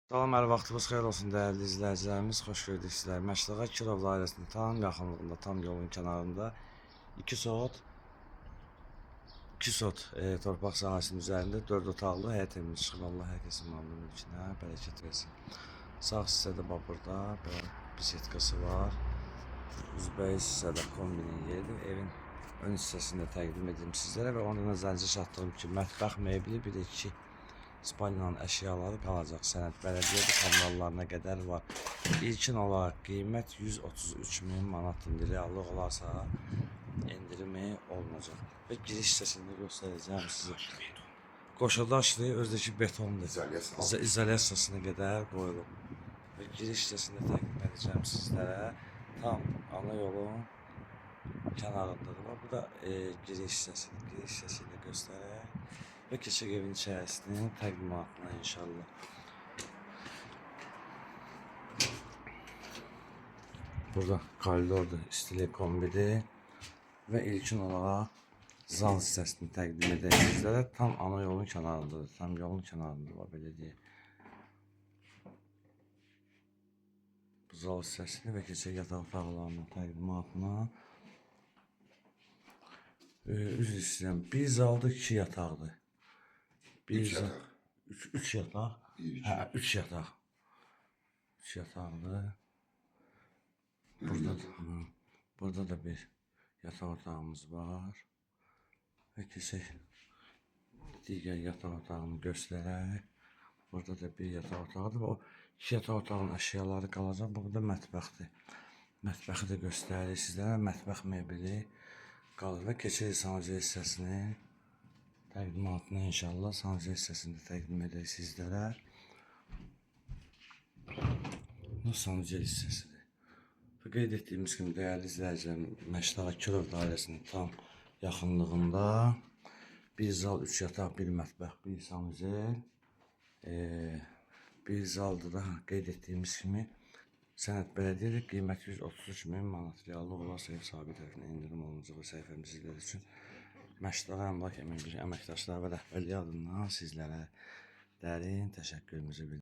Salam, hər vaxtınız xeyir olsun dəyərli izləyicilərimiz. Xoş gördük sizləri. Məşdağa Kirov dairəsinin tam yaxınlığında, tam yolun kənarında 2 sot 2 sot torpaq sahəsinin üzərində 4 otaqlı həyət evimiz çıxıb. Allah hər kəsin malını mülkünə bərəkət versin. Sağ hissədə bax burada belə bisetkası var. Üzbəyiz hissədə kombinin yeridir. Evin ön hissəsini də təqdim edim sizlərə və onu nəzərinizə çatdırım ki, mətbəx mebeli, bir də iki spalyanın əşyaları qalacaq. Sənəd bələdiyyədir, kommunallarına qədər var. İlkin olaraq qiymət 133 min manatdır. Reallıq olarsa endirimi olunacaq. Və giriş hissəsini də göstərəcəm sizə. Qoşadaşlı, özdəki betondur. İzolyasiya. İzolyasiyasına qədər qoyulub. Və giriş hissəsini də təqdim edəcəm sizlərə. Tam ana yolun kənarındadır. Bax, bu da giriş hissəsidir. Giriş hissəsini də göstərək. Və keçək evin içərisinin təqdimatına inşallah. Burada koridordur, istilik kombidir və ilkin olaraq zal hissəsini təqdim edək sizlərə. Tam ana yolun kənarındadır. Tam yolun kənarındadır, bax belə deyək. Bu zal hissəsini və keçək yataq otaqlarının təqdimatına. Üzr istəyirəm. Bir zaldır, iki yataqdır. Bir Üç zal, yataq. üç yataq. Bir, iki. Hə, üç yataq. Üç yataqdır. Bir Burada yataq. da, burada da bir yataq otağımız var. Və keçək digər yataq otağını göstərək. Burada da bir yataq otağıdır. O iki yataq otağının əşyaları qalacaq. Bu da mətbəxdir. Mətbəxi də göstəririk sizlərə. Mətbəx mebeli qalır və keçirik sanuzel hissəsini təqdimatına inşallah. Sanuzel hissəsini də təqdim edək sizlərə. Bu sanuzel hissəsidir. Və qeyd etdiyimiz kimi dəyərli izləyicilər, Məşdağa Kirov dairəsinin tam yaxınlığında bir zal, üç yataq, bir mətbəx, bir sanuzel, bir zaldır da qeyd etdiyimiz kimi sənəd bələdiyyədir. Qiyməti 133 min manat. Reallıq olarsa ev sahibi tərəfindən endirim olunacaq və səhifəmiz sizlər üçün Məşdağa Əmlak əməkdaşları və rəhbərliyi adından sizlərə dərin təşəkkürümüzü bildiririk.